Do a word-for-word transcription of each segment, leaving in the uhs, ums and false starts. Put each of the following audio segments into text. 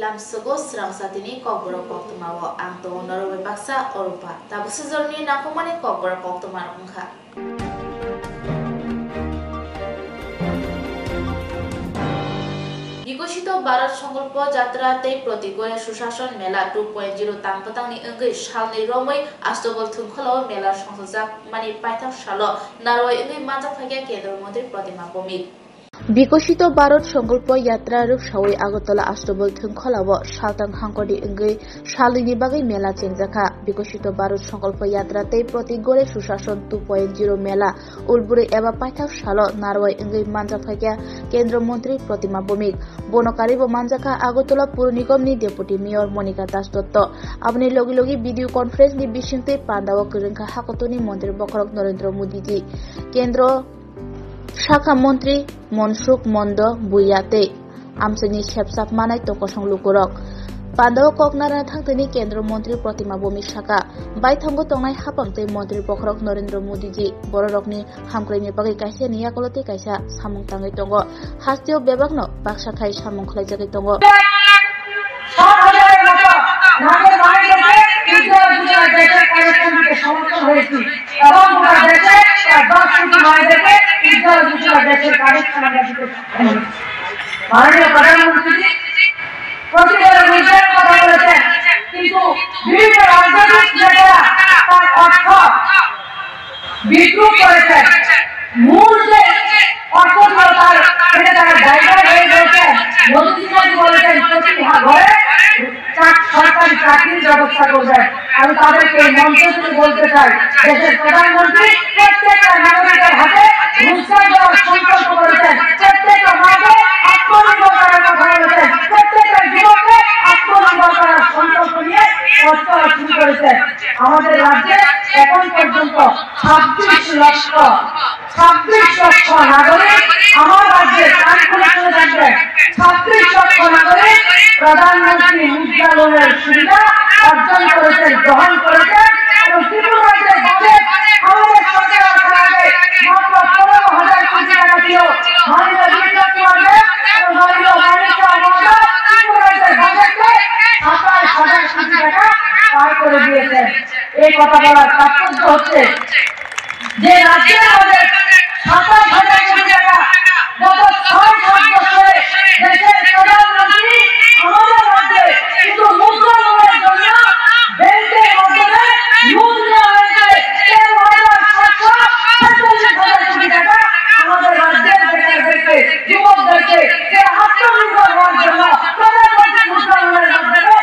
Tamsugo srangsa tini kokborok koktwmao ang tongo norok bai baksa Orupa. Tabuk sijorni nangkukmani kokborok koktwmarok wngkha. Bikosito Bharat Sankalpo Jatra tei Protigore Sushason Mela two point zero tang bwtangni wngwi salni romwi Astabol Thwngkhwlao mela songchajakmani paithak salo narwai wngwi manjak phaikha Kendra Montri Protima Bhowmik. Bikosito Bharat Sankalpo Yatra rwksawi Agartala Astabol Thwngkhwlao saltang hangkorni wngwi salnwini bagwi mela chengjakha. Bikosito Bharat Sankalpo Yatra tei Protigore Sushason two point zero mela ulbwrwi eba paithak salo narwai wngwi manjak phaikha Kendra Montri Protima Bhowmik. Bono karwibo manjakha Agartala Pur Nigamni Deputy Mayor Monika Das Dotto. Aboni logi logi video conference ni bisingtwi pandao kwrwngkha hakotorni Montri Bokhorok Narendra Modi ji, Kendra Sakha Montri Mansukh Mandaviya tei amchaini sepsap manai tokosong lukurok. Pandao kok narwna thangtini Kendra Montri Protima Bhowmik sakha, baithango tongnai hapang tei Montri Bokhorok Narendra Modi ji bororokni hamkraini bagwi kaisa ni yakulo tei kaisa samung tangwi tongo. Hasteo bebakno baksa khai samung khlaijagwi tongo. সাত হাজারের মতো নাগরিক মারা গেছে উজ্জ্বলা যোজনা গ্যাসের কানেকশন দিতে সমর্থন হয়েছি এবং গোটা দেশে প্রায় দশ কোটি মায়েদেরকে উজ্জ্বলা যোজনা গ্যাসের কানেকশন আমরা দিতে সক্ষম হয়েছি। মাননীয় প্রধানমন্ত্রীজি প্রতিবারের উজ্জ্বলের কথা বলেছেন, কিন্তু বিভিন্ন রাজনৈতিক নেতারা তার অর্থ বিদ্রুপ করেছেন। মূল যে অর্থ ছিল তার, এটা তারা জায়গা হয়ে রয়েছে। মোদী জি বলেছেন, প্রতি ঘরে চাক-, সরকারি চাকরির ব্যবস্থা করবেন। আমি তাদেরকে এই মঞ্চ থেকে বলতে চাই, দেশের প্রধানমন্ত্রী প্রত্যেকটা নাগরিকের হাতে রোজগার দেওয়ার সংকল্প করেছেন, প্রত্যেকটা মাকে আত্মনির্ভর করার কথা বলেছেন, প্রত্যেকটা যুবককে আত্মনির্ভর করার সংকল্প নিয়ে পথ চলা শুরু করেছেন। আমাদের রাজ্যে এখন পর্যন্ত ছাব্বিশ লক্ষ, ছাব্বিশ লক্ষ নাগরিক আমার রাজ্যে কান খুলে শুনে থাকবেন, ছাব্বিশ লক্ষ নাগরিক প্রধানমন্ত্রী মুদ্রা লোনের সুবিধা অর্জন করেছেন, গ্রহণ করেছেন এবং ত্রিপুরা রাজ্যের বাজেট আমাদের সরকার আসার আগে মাত্র পনেরো হাজার কোটি টাকা ছিল। মাননীয় বিপ্লব কুমার দেব এবং মাননীয় মানিক সাহা মহোদয় ত্রিপুরা রাজ্যের বাজেটকে সাতাশ হাজার কোটি টাকা পার করে দিয়েছেন। এই কথা বলার তাৎপর্য হচ্ছে যে রাজ্যের বাজেট সাতাশ হাজার কোটি টাকা গত ছয় সাত বছরে দেশের প্রধানমন্ত্রী আমাদের রাজ্যে শুধু মুদ্রা লোনের জন্য ব্যাংকের মাধ্যমে লোন দেওয়া হয়েছে তেরো হাজার সাতশো সাতচল্লিশ হাজার কোটি টাকা। আমাদের রাজ্যের বেকারদেরকে, যুবকদেরকে যে আত্মনির্ভর হওয়ার জন্য প্রধানমন্ত্রী মুদ্রা লোনের মাধ্যমে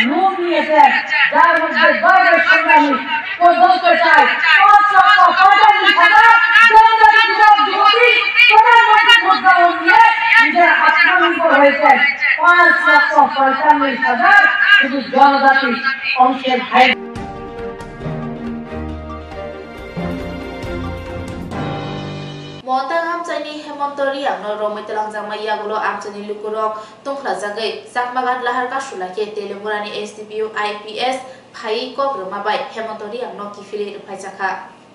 লোন নিয়েছেন, যার মধ্যে গর্বের সঙ্গে আমি বলতে চাই, পাঁচ লক্ষ পঁয়তাল্লিশ হাজার জনজাতি যুবক যুবতী প্রধানমন্ত্রী মুদ্রা লোন নিয়ে নিজের আত্মনির্ভর হয়েছেন। পাঁচ লক্ষ পঁয়তাল্লিশ হাজার শুধু জনজাতি অংশের ভাই। Montang amchaini Hemonto Riangno romwi twlangjakma yagulo amchaini lukurok tongkhlajagwi Chakmaghat lahar kasulaikhe Telemurani S D P O I P S phaiwi kok rwma bai Hemonto Riangno kiphilwi rwphaijakha.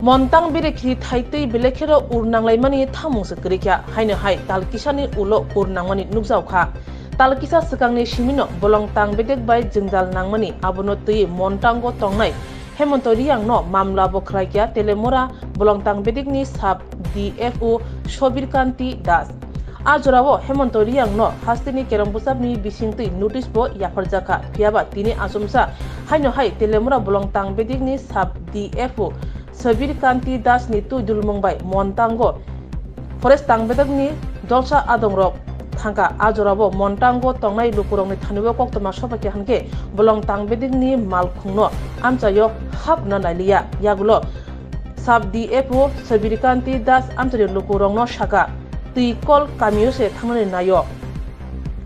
Montang bere khiri thaitwi belai kheno ur nanglaimani thamung se kwrwi kha, haino hai tal kisani ulo ur nangmani nukjago kha. Tal kisa swkangni simino bolong tang bedek bai jwngjal nangmani, abono twiwi Montango tongnai Hemonto Riangno mamla bo khlai kha Telemura bolong tang bedekni sub D F O Sobir Kanti Das. A jorao Hemonto Riangno hasteni kerong bwsakni bisingtwi notice bo yapharjakha, phiyaba tini achomsa haino hai Telemura bolong tang bedekni sub D F O Sabir Kanti Das ni twi dulmung bai Montango forest tang bedekni dolsa adongrok thangkha. A jorao Montango tongnai lukurokni thanio koktwma sobaikhe hinkhe bolong tang bedekni malkhungno amchaio hapna nailiya. Yagulo sub D F O Sabir Kanti Das amchaini lukurokno sakha, twi kol kamio se thangnani naio.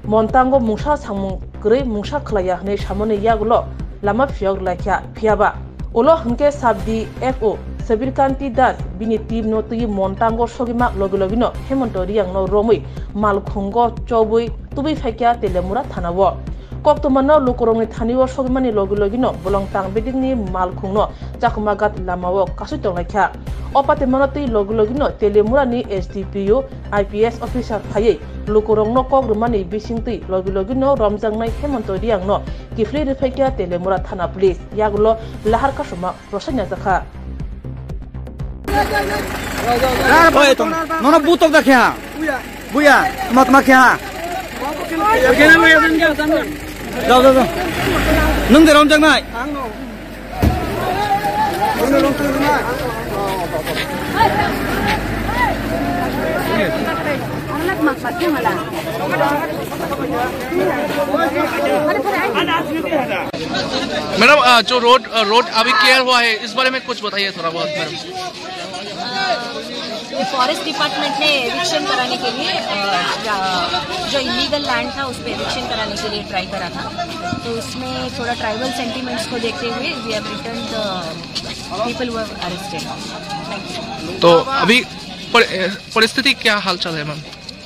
Montango mungsa samung kwrwi mungsa khlaiya hwnwi samani yagulo lama phiyok laikha, phiyaba ulo hwnkhe sub D F O Sabir Kanti Das bini team no twi Montango sogima logi logino Hemonto Riangno romwi malkhungo chobwi tubui phaikha Telemura thanao. Koktwmano lukurokni thanio sogimani logi logino bolong tang bedekni malkhungno Chakmaghat lamao kasui tonglaikha. O patimano twi logi logino Telemurani S D P O I P S officer phaiwi Lukurokno kok rwmani bisingtwi logi logino romjaknai Hemant Reang no kiphilwi rwphaikha Teliamura thana police, yagulo lahar kasuma rwsai najakha. Oi, tong, nono butok da khe ha? Buya, tma tma khe ha? Jao, jao, jao. Nwng de romjaknai? Madam, अ, जो road, अ, road अभी clear हुआ है, इस बारे में कुछ बताइए थोड़ा बहुत, मैडम। ये फॉरेस्ट डिपार्टमेंट ने एविक्शन कराने के लिए, अ, या, जो इलीगल लैंड था, उस पे एविक्शन कराने के लिए ट्राई करा था, तो उसमें थोड़ा ट्राइबल सेंटिमेंट्स को देखते हुए we have returned the people who have arrested। तो अभी पर-, अ, परिस्थिति क्या हालचाल है, मैम?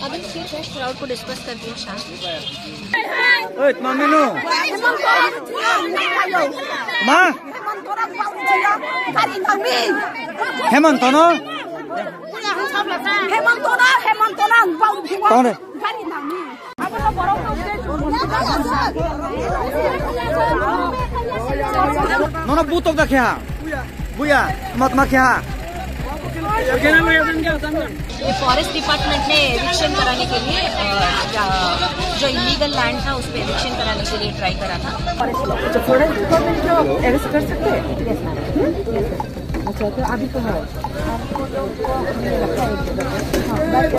अभी ठीक है, क्राउड को डिस्पर्स कर दिया, शांत। ओइ, तमा menu? Ma? Hemant no? Hemant no, Hemant no, Tong de. Nono butok da khe ha? Buya, tma tma khe ha? ये फॉरेस्ट डिपार्टमेंट ने एविक्शन कराने के लिए, अ, या, जो इलीगल लैंड था, उस पे एविक्शन कराने के लिए ट्राई करा था। फॉरेस्ट डिपार्टमेंट को अरेस्ट कर सकते हैं? Yes, ma'am. अच्छा, तो अभी कहाँ है?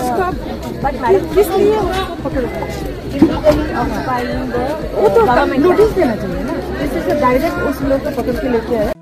उसको आप, बट मैडम, किस लिए उसको पकड़ रहे हैं? वो तो नोटिस देना चाहिए ना, जैसे डायरेक्ट उस लोग को पकड़ के लेके आए।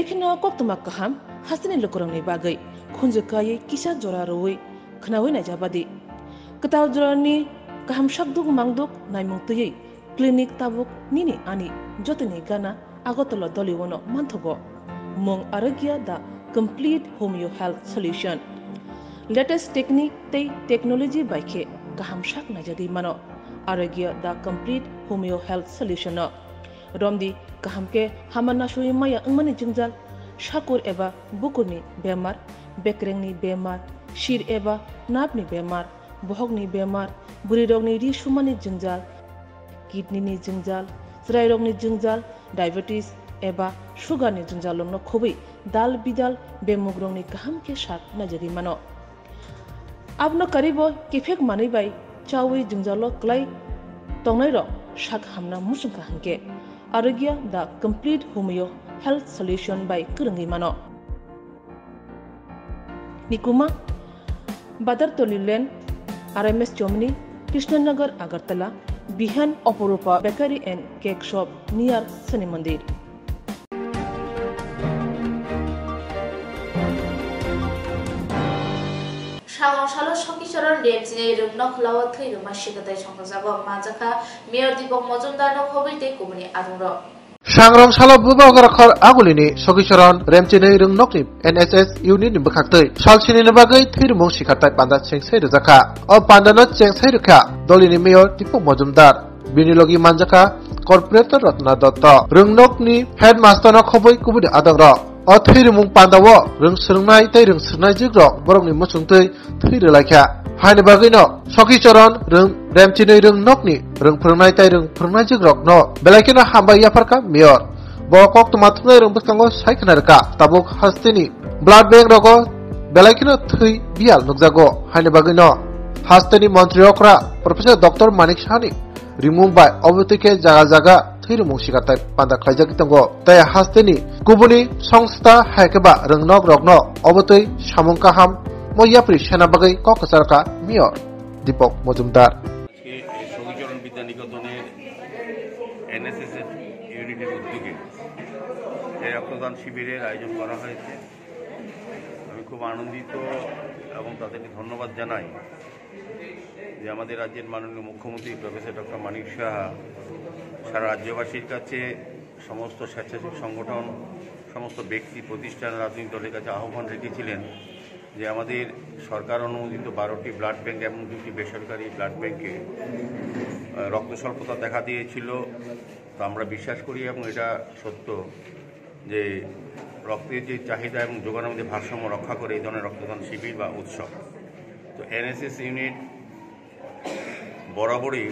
Ekheno koktwma kaham hasteni lukurokni bagwi khunju kaiwi kisa jora rwui khwnaui naijabadi. Kwtal jorani kaham sakduk mangduk naimung twiwi clinic tabuk nini ani jotoni gana Agartala Doliono manthogo. Mung Arogya the complete homeo health solution. Latest technique tei technology bai khe kaham sak naijagwi mano Arogya the complete homeo health solution no. Romdi kaham khe hama nasui maya wngmani jwngjal, sakur eba bukurni bemar, bekrengni bemar, sir eba napni bemar, bohokni bemar, bwrwirokni ri sumani jwngjal, kidney ni jwngjal, chwrairokni jwngjal, diabetes eba sugar ni jwngjal rokno khobwi dal bidal bemugrokni kaham khe sak naijagwi mano. Abono karibo kiphek manwi bai chawi jwngjalo kwlai tongnairok sak hamna muchungkha hinkhe Arogya the complete homeo health solution bai kwrwngwi mano. Nikuma, Badartoli Lane, R M S Chomni, Krishnanagar, Agartala, Bihan Aparupa Bakery and Cake Shop near Shani Mandir. Sangrong salo Sokichoron Remchini rwngnokhwlao thwi rwma sikatai songkhajago manjakha Mayor Deepak Majumdar no khobwi tei kubuni adongrok. Sangrong salo Bubagra khor agulini Sokichoron Remchini rwngnokni N S S unit ni bwkhaktwi salsinini bagwi thwi rwmung sikatai panda chengsai rwjakha. O panda no chengsai rwkha dolini Mayor Deepak Majumdar. Bini logi manjakha Corporator Ratna Dotto. Rwngnokni headmaster no khobwi kubuni adongrok. O thwi rwmung pandao rwng swrwngnai tei rwng swrwngnaijwkrok borokni muchungtwi thwi rwlaikha. Haini bagwino Sokichoron rwng Remchinwi rwngnokni rwng phwrwngnai tei rwng phwrwngnaijwkrokno belai kheno hambai yapharkha Mayor. Bo koktwma thumnai rwng bwskango sai khna rwkha, tabuk hasteni blood bank rogo belai kheno thwi biyal nukjago. Haini bagwino Hasteni montri okra Professor Doctor Manik Sahani rimung bai obotwi khe jaga jaga thwirwmung sikartai panda khlaijagwi tongo. Tai hasteni kubuni songstha hai khe ba rwngnok rokno obotwi samung kaham mo yapri sena bagwi kok kwchar kha Mayor Deepak Majumdar. আজকে এই সখীচরণ বিদ্যানিকেতনের এনএসএস ইউনিটের উদ্যোগে এই রক্তদান শিবিরের আয়োজন করা হয়েছে। আমি খুব আনন্দিত এবং তাদেরকে ধন্যবাদ জানাই যে আমাদের রাজ্যের মাননীয় মুখ্যমন্ত্রী প্রফেসর ডক্টর মানিক সাহা সারা রাজ্যবাসীর কাছে, সমস্ত স্বেচ্ছাসেবী সংগঠন, সমস্ত ব্যক্তি প্রতিষ্ঠান, রাজনৈতিক দলের কাছে আহ্বান রেখেছিলেন যে আমাদের সরকার অনুমোদিত বারোটি ব্লাড ব্যাংক এবং দুটি বেসরকারি ব্লাড ব্যাংকে, আহ, রক্ত স্বল্পতা দেখা দিয়েছিল। তো আমরা বিশ্বাস করি এবং এটা সত্য যে রক্তের যে চাহিদা এবং যোগানের মধ্যে ভারসাম্য রক্ষা করে এই ধরনের রক্তদান শিবির বা উৎসব। তো এনএসএস ইউনিট বরাবরই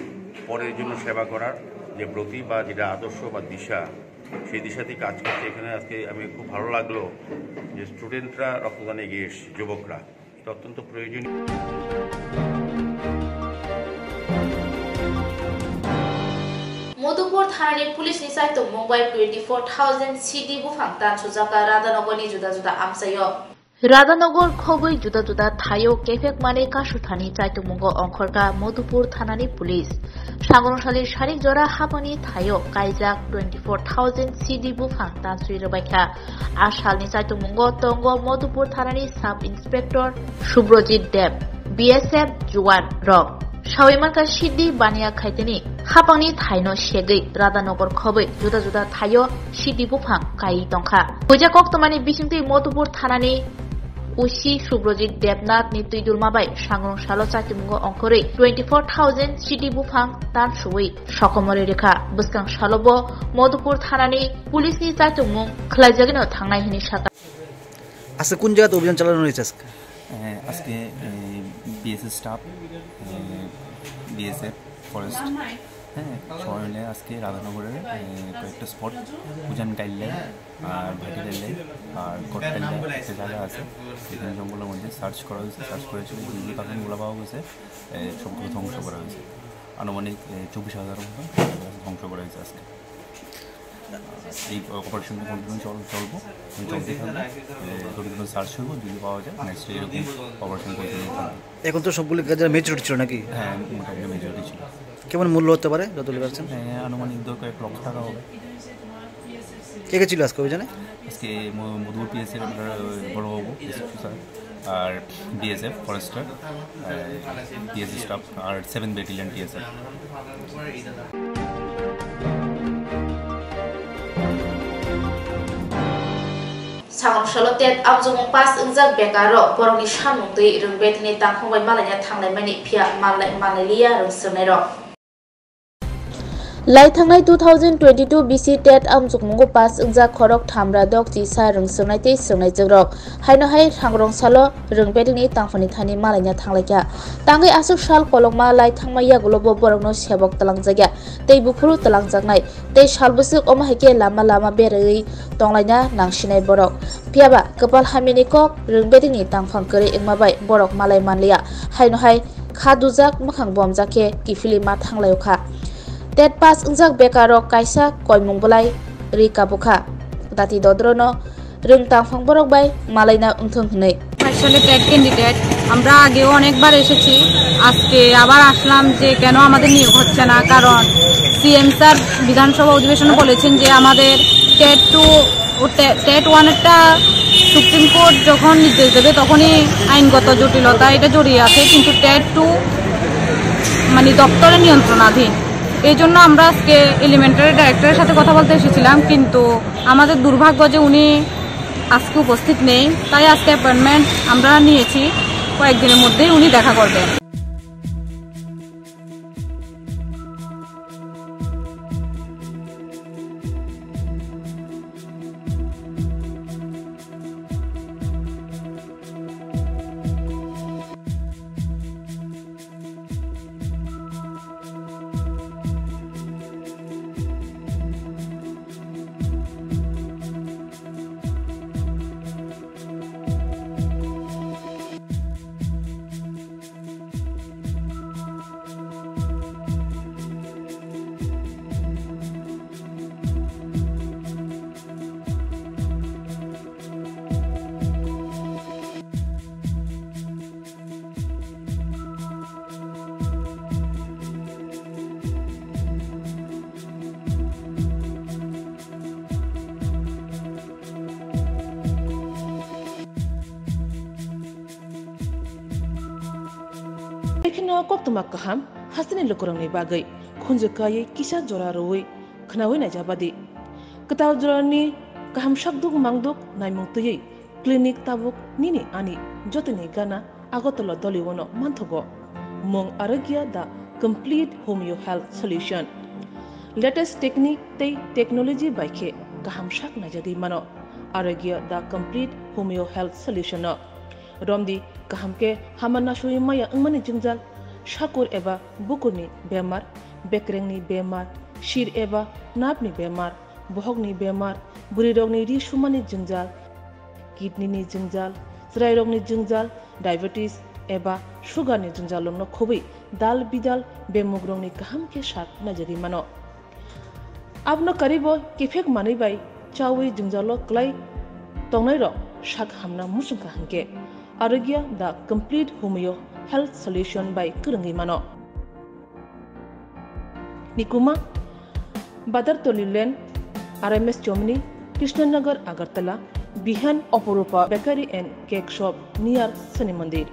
পরের জন্য সেবা করার যে ব্রতী বা যেটা আদর্শ বা দিশা, সেই দিশাতেই কাজ করছে। এখানে আজকে আমি খুব ভালো লাগলো যে স্টুডেন্টরা রক্তদানে এগিয়ে এসছে, যুবকরা। এটা অত্যন্ত প্রয়োজনীয়। Madhupur thanani police ni chaitung mung bai twenty four thousand C D buphang tan sujak Radhanogor ni juda juda amchaio. Radhanogor khogwi juda juda thaio kephek mani kasuthani chaitungmungo ongkhorkha Madhupur thanani police. Sangrong sali sarik jora hapangni thaio kaijak twenty four thousand C D buphang tanswi rwbaikha. A salni chaitungmungo tongo Madhupur thanani Sub Inspector Subrojit Deb, B S F juan rok. Sawi mankha C D baniya khaitini hapangni thaino segwi Radhanogor khobwi juda juda thaio C D buphang kaiwi tongkha. Puja koktwmani bisingtwi Madhupur thanani O C Subrojit Debnath ni twidulma bai sangrong salo chaitungmungo ongkhorwi twenty four thousand C D buphang tan suwi sokomorwi rwkha. Bwskang salo bo Madhupur thanani police ni chaitungmung khlaijagwino thangnai hwnwi sakha. আজকে কোন জায়গাতে অভিযান চালানো হয়েছে আজকে? এ, আজকে, এ, BSF staff, এ, BSF, forest, হ্যাঁ, সবাই মিলে আজকে রাধানগরের, এ, কয়েকটা স্পট, উজান কাইল্লাই আর ভাটিকাইল্লাই আর কটকাইল্লাই একটা জায়গা আছে, এখানে জঙ্গলের মধ্যে সার্চ করা হয়েছে। সার্চ করেছিল, দুই দুই কার্টন গোলা পাওয়া গেছে, এ, সবগুলো ধ্বংস করা হয়েছে। আনুমানিক, এ, চব্বিশ হাজার মতো ধ্বংস করা হয়েছে আজকে। এই অপারেশনটা কন্টিনিউ চল-, চলবো, এবং চলতেই থাকবে। এ, যতদিন সার্চ হইব, যদি পাওয়া যায়, নেক্সট এরকম অপারেশন কন্টিনিউ থাকবে। এখন তো সবগুলো গাঁজা মেচুরিটি ছিল নাকি? হ্যাঁ, মোটামুটি মেচুরিটি ছিল। কেমন মূল্য হতে পারে যত লিভার? হ্যাঁ, আনুমানিক দর কয়েক লক্ষ টাকা হবে। কে কে ছিল আজকে অভিযানে? আজকে ম-, মধুপুর পিএসএর আমরা বড়বাবু, এসএসপি স্যার, আর বিএসএফ ফরেস্টার, পিএসএফ স্টাফ আর seven battalion TSF. Sangrong salo tet amjokmung pass wngjak bekarrok borokni samung twi rwng bedini tangkhung bai malaina thanglaimani phiya malnai manlailiya rwng swrwngnairok. Lai thangnai two thousand twenty-two B C tet amjokmungo pass wngjak khorok thamra dok chisa rwng swrwngnai tei swrwngnaijwkrok. Haino hai sangrong salo rwng bedini tangphani thani malaina thanglaikha. Tangwi aswk sal kolokma lai thangma yagulobo borokno sebok twlangjakya tei buphuru twlangjaknai tei sal bwswk omo hai khe lama lama beraiwi tonglaina nangsinai borok. Phiyaba kwpal hamyani kok rwng bedini tangphang kwrwi wngma bai borok malai manliya. Haino hai kha dujak mwkhang bomjak khe kiphilwi ma thanglaio kha. Tet pass wngjak bekarrok kaisa koimung bwlai rwi kabukha. Dati dodrono rwng tangphang borok bai malaina wngthung hwnwi. আসলে TET candidate, আমরা আগেও অনেকবার এসেছি। আজকে আবার আসলাম যে কেন আমাদের নিয়োগ হচ্ছে না, কারণ সিএম স্যার বিধানসভা অধিবেশনে বলেছেন যে আমাদের টেট টু, ও টে-, টেট ওয়ানেরটা সুপ্রিম কোর্ট যখন নির্দেশ দেবে তখনই আইনগত জটিলতা এটা জড়িয়ে আছে, কিন্তু টেট টু মানে দপ্তরের নিয়ন্ত্রণাধীন। এই জন্য আমরা আজকে এলিমেন্টারি ডাইরেক্টরের সাথে কথা বলতে এসেছিলাম, কিন্তু আমাদের দুর্ভাগ্য যে উনি আজকে উপস্থিত নেই, তাই আজকে অ্যাপয়েন্টমেন্ট আমরা নিয়েছি, কয়েকদিনের মধ্যেই উনি দেখা করবেন। Kheno koktwma kaham hasteni lukurokni bagwi khunju kaiwi kisa jora rwui khwnaui naijabadi. Kwtal jorani kaham sakduk mangduk naimung twiwi clinic tabuk nini ani jotoni gana Agartala Doliwono manthogo. Mung Arogya, the complete homeo health solution. Latest technique tei technology bai khe kaham sak naijagwi mano Arogya, the complete homeo health solution no. Romdi kaham khe hama nasui maya wngmani jwngjal, sakur eba bukurni bemar, bekrengni bemar, sir eba napni bemar, bohokni bemar, bwrwirokni ri sumani jwngjal, kidney ni jwngjal, chwrairokni jwngjal, diabetes eba sugar ni jwngjal rokno khobwi dal bidal bemugrokni kaham khe sak naijagwi mano. Abono karibo kiphek manwi bai chawi jwngjalo kwlai tongnairok sak hamna muchungkha hinkhe Arogya the complete homeo health solution bai kwrwngwi mano. Nikuma, Badartoli Lane, R M S Chomni, Krishnanagar, Agartala, Bihan Oporupa Bakery and Cake Shop near Shani Mandir.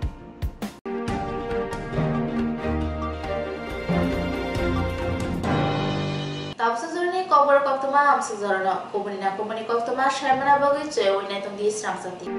Tabuksa jorani kokborok koktwma hamsajorano kubuni na kubuni koktwma saimana bagwi chwewinai tongdi sramsati.